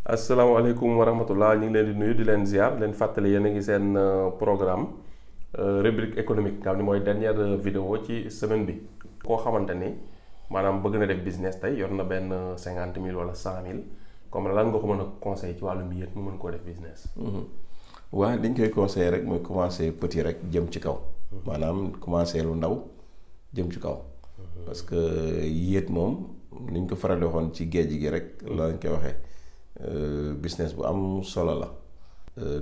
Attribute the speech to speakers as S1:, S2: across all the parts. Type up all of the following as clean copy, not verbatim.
S1: asalaamaaleykum wa rahmatullah ñu ngi leen di nuyu di leen ziar leen fàttali yéen a ngi seen programme rubrique économique nga xam ne mooy dernière vidéo ci semaine bi. koo xamante ni maanaam bëgg na def business tey yor na benn 50 000 wala 100 000 comme lan nga ko mën a conseil ci wàllum yéet mu mën koo def business.
S2: waaw li ñu koy conseillé rek mooy commencer petit rek jëm ci kaw. maanaam commencer lu ndaw jëm ci kaw. parce que yéet moom ni ñu ko faral di waxoon ci géej gi rek la ñu koy waxee. Business bu am solo la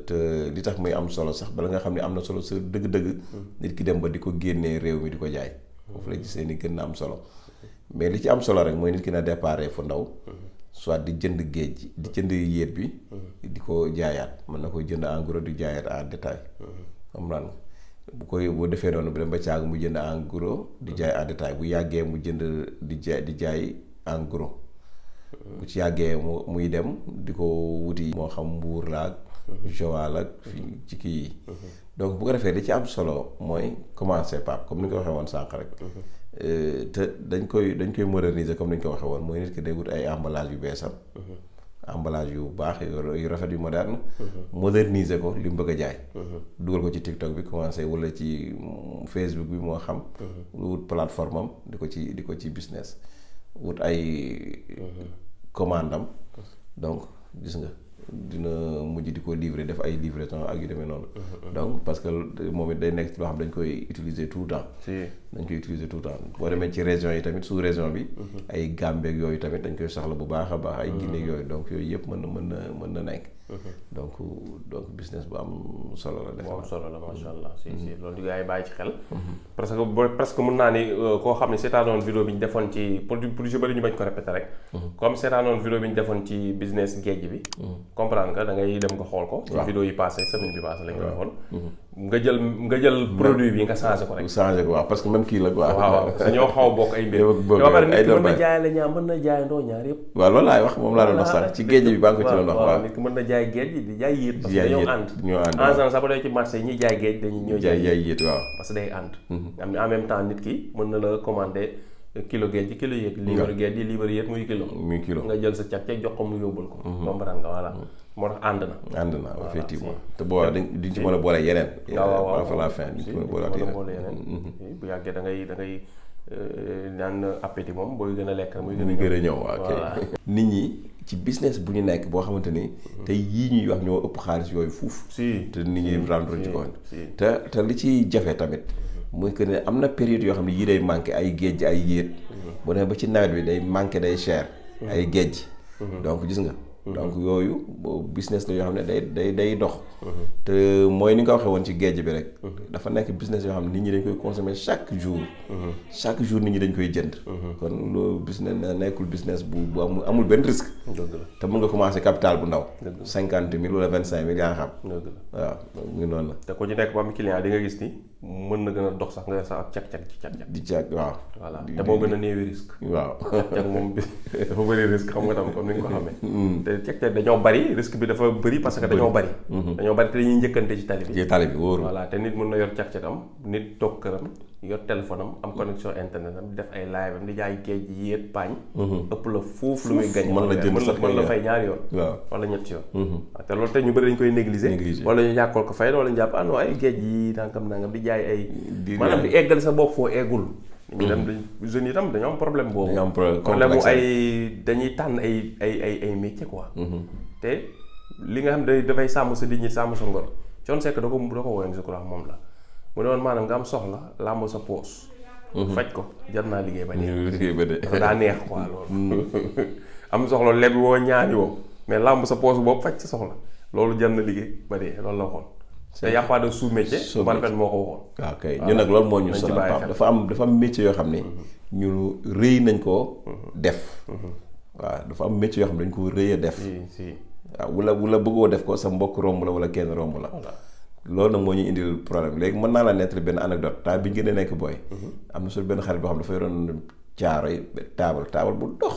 S2: te li tax muy am solo sax bala nga xam ne am na solo sa dëgg-dëgg nit ki dem ba di ko génnee réew mi di ko jaay foofu la gisee ni gën na am solo mais li ci am solo rek mooy nit ki na déparé fu ndaw soit di jënd géej di jënd yéet bi di ko jaayaat mën na koy jënd en gros di jaayaat en détail xam naa bu koy boo defee noonu bu dem ba caag mu jënd en gros di jaay en détail bu yàggee mu jënd di jaay en gros bu ci yàggee muy dem di ko wuti moo xam Mbuur la ak Joal ak fi ci kii yi donc bu ko defee li ci am solo mooy commencer par comme ni nga ko waxee woon sànq rek te dañ koy moderniser comme ni ñu ko waxee woon mooy nit ki day wut ay emballage yu beesam emballage yu baax yu rafet yu moderne moderniser ko li mu bëgg a jaay dugal ko ci TikTok bi commencer wala ci Facebook bi moo xam wut plateforme am di ko ci business wut ay commande am donc gis nga dina mujj di ko livrer def ay livraison ak yu demee noonu donc parce que moom it day nekk loo xam dañ koy utiliser tout le temps dañ koy utiliser tout le temps boo demee ci région yi tamit sous région bi ay Gambie yooyu tamit dañ koy soxla bu baax a baax ay Guinée yooyu donc yooyu yëpp mën na nekk donc business bu am solo la.
S1: bu am solo la macha allah. si loolu di ngay bàyyi ci xel. parce que presque mën naa ni koo xam ne seetaanoon vidéo bi ñu defoon ci pour yu bëri ñu bañ ko répéter rek. comme seetaanoon vidéo bi ñu defoon ci business géej bi. comprendre nga da ngay dem nga xool ko. ci vidéo yi passé semaine bi passé lañ ko defoon. nga jël produit bi nga changé ko rek.
S2: changé ko waaw parce que même kii la quoi.
S1: waaw dañoo xaw a bokk ay mbir. ba pare nit ki mën na jaayale ñaar mën na jaayandoo ñaar yëpp.
S2: waaw loolu laay wax moom laa doon wax sax ci géej bi baa ngi ko ci doon wax. waaw
S1: nit ki mën na jaay géej di jaay yéet. parce que dañoo ànd en général sax ba dee ci marché yi ñuy jaay géej dañuy ñëw jaay
S2: yéet waaw.
S1: parce que day ànd. am en même temps nit ki mën na la commander kilo géej gi kilo yéet. liibar géej gi liibar yéet muy kilo. nga jël sa càq jox ko mu yóbbul ko. comprendre nga voilà. moo tax ànd na
S2: effectivement te boobaa duñ ci mën a boole yeneen.
S1: waaw
S2: fa la fin duñ ci mën a boole
S1: yeneen. bu yàggee da ngay naan appétit moom booy gën a lekk muy
S2: gën a ñëw ok. nit ñi ci business bu ñu nekk boo xamante ni te yii ñuy wax ñoo ëpp xaalis yooyu fuuf. te nit ñi rendre ci compte te li ci jafe tamit muy que ne am na période yoo xam ne yii day manqué ay géej ay yéet. bu demee ba ci nawet bi day manqué day cher. ay géej. donc gis nga. donc yooyu business la yoo xam ne day dox. te mooy ni nga waxee woon ci géej bi rek. dafa nekk business yoo xam ne nit ñi dañ koy consommer chaque jour. chaque jour nit ñi dañ koy jënd. kon loolu business nekkul business bu amul benn risque. te mën nga commencer capital bu ndaw. 50 000 wala 25 000 yaa xam. waaw ñu noonu la.
S1: te ku ci nekk ba am client di nga gis ni mën na gën a dox sax nga sax ak cag-cag ci cag-cag.
S2: di cag waaw.
S1: voilà te moo gën a néewi risque.
S2: waaw
S1: cag-cag moom dafa bëri risque xam nga tam comme ni nga ko xamee. te cag-cag dañoo bari risque bi dafa bëri parce que dañoo bari. dañoo bari te dañuy njëkkante ci tali bi.
S2: ci tali bi wóorul.
S1: voilà te nit mën na yor cag-cagam nit toog këram yor téléphone am connexion internet am di def ay live am di jaay géej yéet paañ. ëpp la foofu lu muy gañ.
S2: mën la jënd sax
S1: mën la fay ñaari yoon.
S2: waaw
S1: wala ñetti yoon. te loolu te ñu bëri dañ koy négliger. wala ñu ñàkkool ko fay wala ñu jàpp no ay géej yi nangam di jaay ay. maanaam di eggal sa bopp foo eggul. ñu dem jeunes yi tam dañoo am problème boobu.
S2: dañoo am
S1: problème mu ay dañuy tànn ay métier quoi. te li nga xam ne dafay sàmm sa dignité sàmm sa ngor Thione Seck da ko woyoon je crois moom la mu ne woon maanaam nga am soxla làmb sa poos. faj ko jar naa liggéey ba dee. dafa daa neex quoi loolu. am soxla lebi woo ñaani woo mais làmb sa poos boobu faj sa soxla loolu jar na liggéey ba dee loolu la waxoon. te y a pas de sous-métier. sous-métier moo ko waxoon.
S2: waaw kay ñun nag loolu moo ñu sonal dafa am métier yoo xam ne. ñu rëy nañ koo def. waaw dafa am métier yoo xam ne dañ ko rëy a def. waaw wala bëggoo def ko sa mbokk romb la wala kenn romb la. loolu nag moo ñu indil problème léegi mën naa la nettali benn anecdote temps bi ñu gën a nekk booy. am na suñu benn xarit boo xam ne dafa yoroon caaro yi taabal bu dox.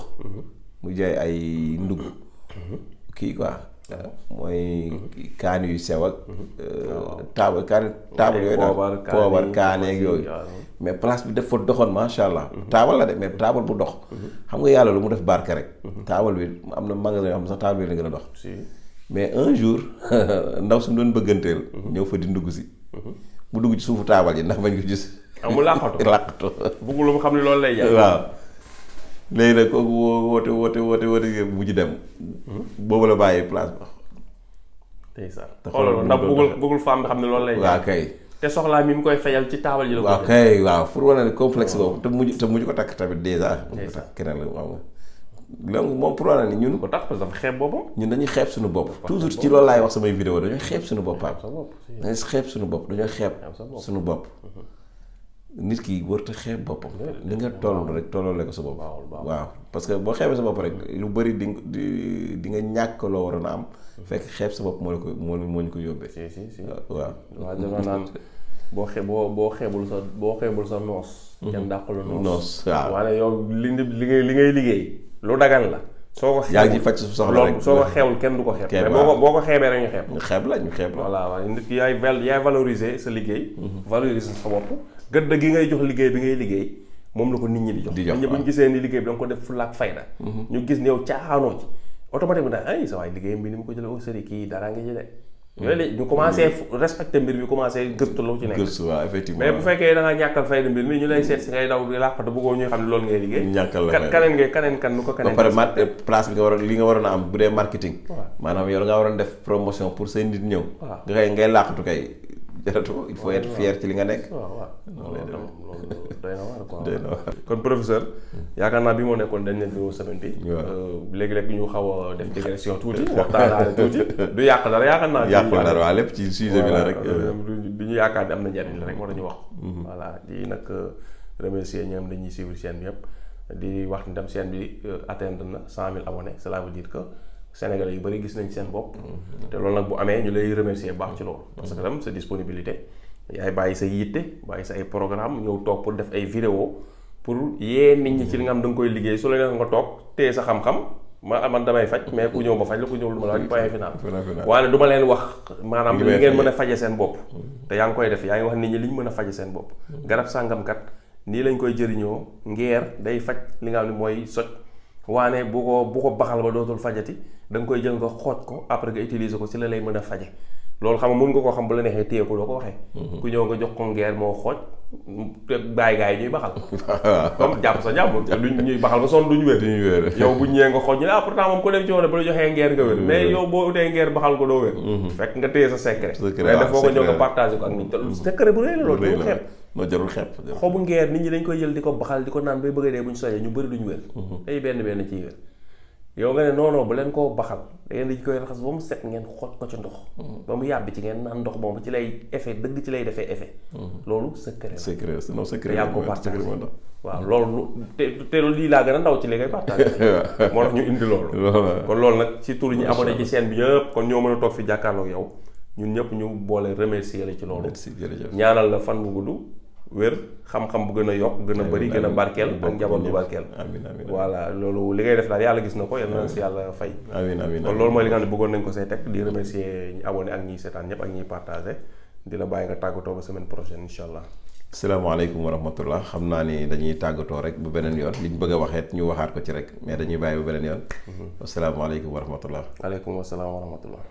S2: mu jaay ay ndugg. kii quoi mooy kaan yu sew ak taabal yooyu daal poobar kaaneeg yooyu mais place bi dafa doxoon macha allah taabal la de mais taabal bu dox xam nga yàlla lu mu def barke rek taabal bi am na magasin yoo xam ne sax taabal bi la gën a dox mais un jour ndaw su doon bëgganteel ñëw fa di ndugg si mu dugg ci suufu taabal yi ndax bañ ko gis
S1: amul làqatu bëggul mu xam ne loolu lay jaay
S2: waaw léegi nag kooku woote bu ci dem boobu la bàyyi place ba
S1: tey sax xoolal ndax bëggul femme bi xam ne loolu lay jaay
S2: waaw kay
S1: te soxlaa mi mu koy fayal ci taabal ji la ko
S2: waaw kay waaw pour wane ne complexe boobu te mujj ko takk tamit déjà mujj ko takk keneen la waaw nga donc moom pour wane ne ñun
S1: ko tax parce que dafa xeeb boppam
S2: ñun dañuy xeeb suñu bopp toujours ci loolu laay wax samay vidéo dañuy xeeb suñu bopp dañuy xeeb suñu bopp dañoo xeeb suñu bopp nit ki warut a xeeb boppam li nga toll rek tolloo ko sa bopp waaw parce que boo xeebee sa bopp rek lu bëri di nga ñàkk loo waroon a am fekk xeeb sa bopp moo ñu ko yóbbee
S1: si
S2: waaw
S1: dama naan boo xeebul sa noos kenn dàqalu noos
S2: waaw
S1: waaye yow li ngay liggéey lu dagan la soo ko
S2: yaa ngi faj sa soxla rek
S1: soo ko xeebul kenn du ko xeeb mais boo ko xeebee rek ñu xeeb
S2: ñu xeeb la
S1: voilà waaye nit ki yaay valoriser sa liggéey valoriser sa bopp gëdd gi ngay jox liggéey bi ngay liggéey moom la ko nit ñi di jox nit ñi bu ñu gisee ni liggéey bi da nga ko def fulla ak fayda ñu gis ne yow caaxaanoo ci automatiquement daal ay sa waay liggéeyam bi ni mu ko jëlee au sérieux kii dara nga jëlee yooyu la ñu commencé respecté mbir bi commencé gëstu lu ci nekk
S2: gëstu waaw effectivement
S1: mais bu fekkee da nga ñàkkal fayda mbir mi ñu lay seet si ngay daw di làqatu bëggoo ñuy xam ne loolu ngay liggéey
S2: ñàkkal la
S1: kaneen kan nu ko kaneen
S2: ba pare place bi nga waroon li nga waroon a am bu dee marketing maanaam yow da nga waroon def promotion pour say nit ñëw nga kay ngay làqatu kay jaratu il faut être fier ci li nga nekk
S1: loolu doy na waar quoi kon professeur yaakaar naa bi moo nekkoon dañ ne vidéo semaine bi léegi-léegi ñu xaw a def digression tuuti waxtaanaale tuuti du yàq dara yaakaar naa
S2: yàqul dara waa lépp ci sujet bi la rek
S1: du ñu yaakaar ne am na njariñ la rek moo dañu wax voilà di nag remercier ñoom dañuy suivre chaîne bi yëpp di wax ni tam chaîne bi atteindre na 100 000 abonnés cela veut dire que Sénégalais yu bëri gis nañ seen bopp te loolu nag bu amee ñu lay remercier baax ci loolu parce que tam sa disponibilité yaay bàyyi sa yitte bàyyi sa ay programme ñëw toog pour def ay vidéo pour yee nit ñi ci li nga xam da nga koy liggéey su la neex nga toog téye sa xam-xam man damay faj mais ku ñëw ba faj la ku ñëw lu ma la point final waaye du ma leen wax maanaam li ngeen mën a faje seen bopp te yaa ngi koy def yaa ngi wax nit ñi li ñu mën a faje seen bopp garab sàngamkat nii lañ koy jëriñoo ngeer day faj li nga xam ne mooy soj waane bu ko baxal ba dootul fajati da nga koy jël nga xooj ko après nga utiliser ko ci la lay mën a faje loolu xam nga mën nga koo xam bu la neexee téye ko doo ko waxee ku ñëw nga jox ko ngeer moo xooj te bàyyi gaa yi ñuy baxal comme jàpp sa jàmm duñ ñuy baxal ba sonn duñu wér yow bu ñëwee nga xooj ñu ne pourtant moom ko dem ci woon bu la joxee ngeer nga wér mais yow boo utee ngeer baxal ko doo wér fekk nga téye sa secret mais dafoo ko ñëw nga partagé ko ak nit te secret bu rëy la loolu du xeeb
S2: noo jarul xeeb
S1: xobu ngeer nit ñi dañ koy jël di ko baxal di ko naan bay bëgg a dee bu ñu sojee ñu bëri duñu wér ay benn ciy wér yow nga ne non bu leen koo baxal da ngeen di koy raxas ba mu set ngeen xooj ko ci ndox ba mu yàbbi ci ngeen naan ndox moom ci lay effet dëgg ci lay defee effet loolu secret te yaa ngi ko partagé waaw loolu te lii laa gën a ndaw ci li ngay partagé moo tax ñu indi loolu kon loolu nag ci tur ñi abonné ci chaîne bi ñëpp kon ñoo mën a toog fi jàkkaarloog yow ñun ñëpp ñu boole remercier la ci loolu ñaanal la fan bu gudd wér xam-xam bu gën a yokk gën a bëri gën a barkeel ak njaboot bu barkeel voilà loolu li ngay def daal yàlla gis na ko yal na si yàlla fay kon loolu mooy li nga xam ne bëggoon nañ ko say teg di remercier ñi abonné ak ñiy seetaan ñëpp ak ñiy partagé di la bàyyi nga tàggatoo ba semaine prochaine incha allah
S2: asalaamaaleykum wa rahmatullah xam naa ni dañuy tàggatoo rek bu beneen yoon liñ bëgg a waxeet ñu waxaat ko ci rek mais dañuy bàyyi bu beneen yoon asalaamaaleykum wa rahmatullah
S1: aleykum wasalaam wa rahmatullah